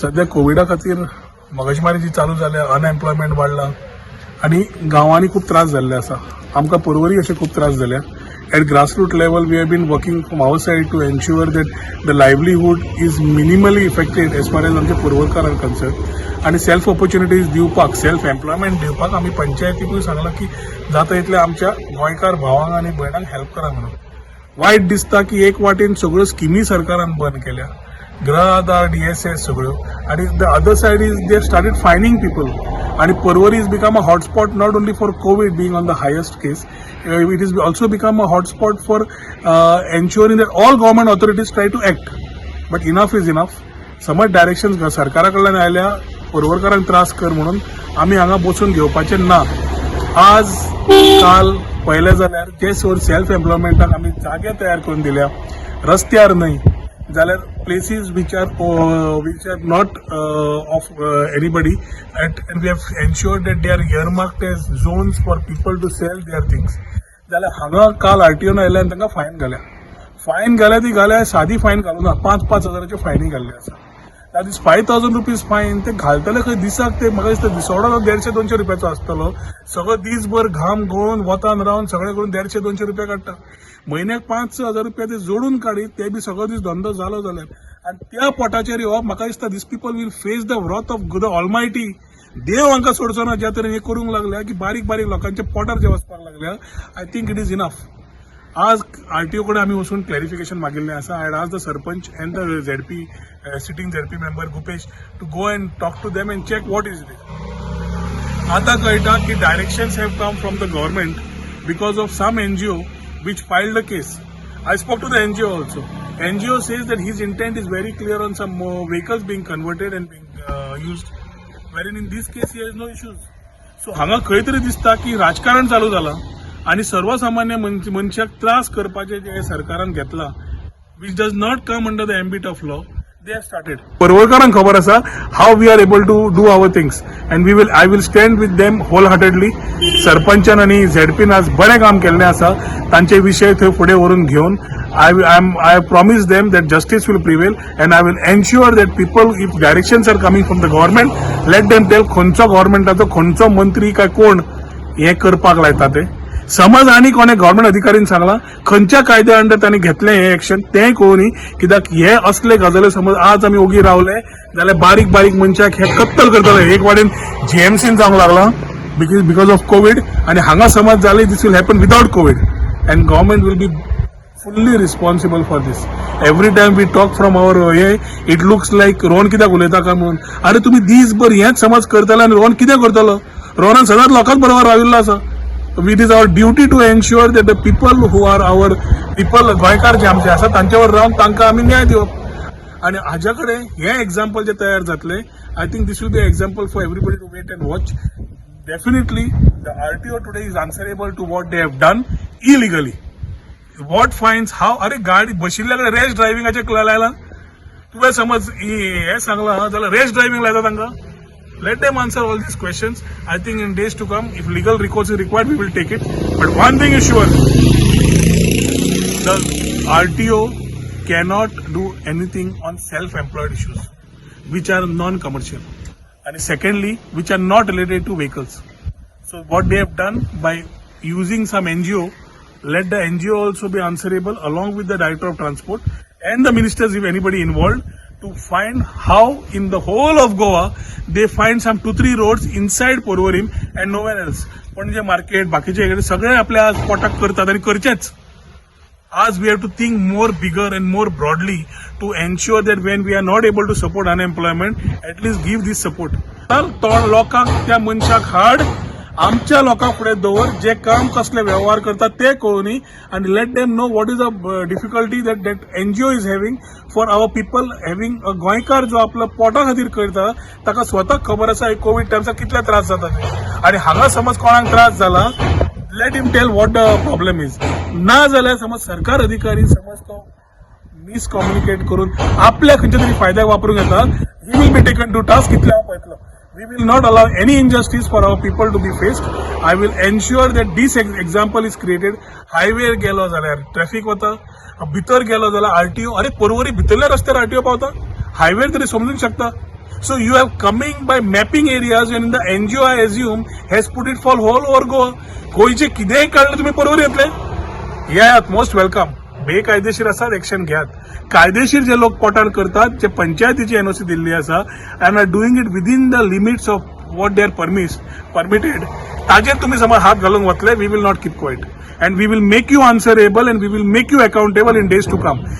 सध्या कोविडा खातीर मगजमारी जी चालू जाल्या, अनएम्प्लॉयमेंट वाडला आनी गांवांनी खूब त्रास जाल्ले आसा. आमकां पर्वरी अशे खूब त्रास जाल्या. At grassroot level, we have been working from our side to ensure that the livelihood is minimally affected as far as आमचे पर्वरकार are concern. आनी सेल्फ ऑपॉर्च्युनिटीज दिवपाक, सेल्फ एम्प्लॉयमेंट दिवपाक आमी पंचायतीकूय सांगलां की जाता इतले आमच्या गोंयकार भावांक आनी भयणांक हेल्प करा म्हणून. वायट दिसता की एक वाटेन सगळ्यो स्किमी सरकारान बंद केल्या, गृह आधार, डीएसएस सगळ्यो, आनी the other side is they started fining people. आनी Porvorim is become a hotspot not only for Covid being on the highest case, it is also become a hotspot for ensuring that all government authorities try to act. But enough is enough. समज direction सरकारा कडल्यान आयल्या पर्वरकारांक त्रास कर म्हणून, आमी हांगा बसून घेवपाचें ना. आज काल पळयलें जाल्यार जे सोर्स सेल्फ एम्प्लॉयमेंटाक आमी जागे तयार करून दिल्या, रस्त्यार न्हय जाल्यार places which are not of anybody and we have ensured that they are earmarked as zones for people to sell their things. जाल्यार हांगा काल आरटीओन आयले आनी तांकां फायन घाल्या. फायन घाल्या ती घाल्या, सादी फायन घालूं ना, 5-5 हजाराच्यो फायनी घाल्ल्यो आसा. That is ₹5,000 fine. ते घालतले खंय दिसाक? ते म्हाका दिसता दिसवडो 150-200 रुपयाचो आसतलो. सगळो दीसभर घाम गळोवन, वतान रावन, सगळें करून 150-200 रुपया काडटा. म्हयन्याक 5-6 हजार रुपया ते जोडून काडीत, ते बी सगळो दीस धंदो जालो जाल्यार. आनी त्या पोटाचेर येवप, म्हाका दिसता these people will face the wrath of the Almighty. देव हांकां सोडचो ना. ज्या तरेन हे करूंक लागल्या की बारीक बारीक लोकांच्या पोटार जे वचपाक लागल्या, I think it is enough. आज आरटीओ कडेन आमी वचून क्लॅरिफिकेशन मागिल्लें आसा. I asked the sarpanch and the ZP, sitting ZP member Gupesh, to go and talk to them and check what is it. आतां कळटा की directions have come from the government because of some NGO which filed a case. I spoke to the NGO also. NGO says that his intent is very clear on some vehicles being converted and being used, wherein in this case he has no issues. So हांगा खंय तरी दिसता की राजकारण चालू जालां आनी सर्वसामान्य मनशाक त्रास करपाचें जे सरकारान घेतलां, which does not come under the ambit of law, they have started. पर्वरकारांक खबर आसा how we are able to do our things, and we will I will stand with them wholeheartedly. सरपंचान आनी झेडपीन आज बरें काम केल्लें आसा. तांचे विशय थंय फुडें व्हरून घेवन I promise them that justice will prevail and I will ensure that people, if directions are coming from the government, let them tell खंयचो गव्हर्मेंटाचो खंयचो मंत्री काय कोण हें करपाक लायता ते. समज आनी कोणे गव्हर्मेंट अधिकारीन सांगला, खंयच्या कायद्या अंडर तांणी घेतलें हें एक्शन, तेंय कळूनी. कित्याक हे असले गजाली समज आज आमी ओगी रावले जाल्यार बारीक बारीक मनशाक हे कत्तल करतले. एक वाटेन जीएमसीन जावंक लागला because of Covid आनी हांगा समज जाले, this will happen without Covid and government will be fully responsible for this. Every time we talk from our hey, it looks like Rohan कित्याक उलयता काय म्हणून. अरे, तुम्ही दीसभर हेच समज करतले आनी रोहन कितें करतलो? रोहनान सदांच लोकांच बरोबर राविल्लो आसा. It is our duty to ensure that the people who are our people, गोंयकार जे आमचे आसा, तांच्यावर रावन तांकां आमी न्याय दिवप. आनी हाज्या कडेन हे एग्जाम्पल जे तयार जातले, I think this will be example for everybody to wait and watch. Definitely the RTO today is answerable to what they have done illegally. What fines, how? अरे, गाडी बशिल्ल्या कडेन रॅश ड्रायव्हिंगाचे लायला. तुवें समज हे सांगलां जाल्यार रॅश ड्रायव्हिंग लायता तांकां. Let them answer all these questions. I think in days to come, if legal recourse is required, we will take it. But one thing is sure, the RTO cannot do anything on self-employed issues, which are non-commercial. And secondly, which are not related to vehicles. So what they have done by using some NGO, let the NGO also be answerable along with the Director of Transport and the ministers, if anybody involved, to find how in the whole of Goa they find some two three roads inside Porvorim and nowhere else. Panaji market, बाकीचे इकडे सगळे आपल्या आज पोटाक करतात आणि करचेच. आज we have to think more bigger and more broadly to ensure that when we are not able to support unemployment, at least give this support. तर तो लोकांक, त्या मनशाक हाड, आमच्या लोकां फुडें दवर, जे काम कसले वेव्हार करतात ते कळुनी आनी let them know what is a difficulty that that NGO is having for our people having. गोंयकार जो आपलो पोटा खातीर करता, ताका स्वताक खबर आसा हे कोवीड टायम्साक कितले त्रास जाता ते. आनी हांगा समज कोणाक त्रास जाला, let him tell what the problem is. ना जाल्यार समज सरकार अधिकारी समज तो मिसकम्युनिकेट करून आपल्या खंयच्या तरी फायद्याक वापरूंक येता, he will be taken to task. कितले हांव पळयतलो. We will not allow any injustice for our people to be faced. I will ensure that this example is created. हायवेर गेलो जाल्यार ट्रॅफिक वता, भितर गेलो जाल्यार आरटीओ. अरे, पर्वरी भितरल्या रस्त्यार आरटीओ पावता? हायवेर तरी समजूंक शकता. So you have coming by mapping areas and the NGO, I assume, has put it for whole over Goa. गोंयचे कितेंय काडलें तुमी, पर्वरी येतले. येयात, मोस्ट welcome. बेकायदेशीर आसात, एक्शन घेयात. कायदेशीर जे लोक पोटार करतात, जे पंचायतीची एनओसी दिल्ली आसा and are doing it within the limits of what they are permitted, ताजेर तुम्ही समज हात घालूंक वतले, we will not keep quiet and we will make you answerable and we will make you accountable in days to come.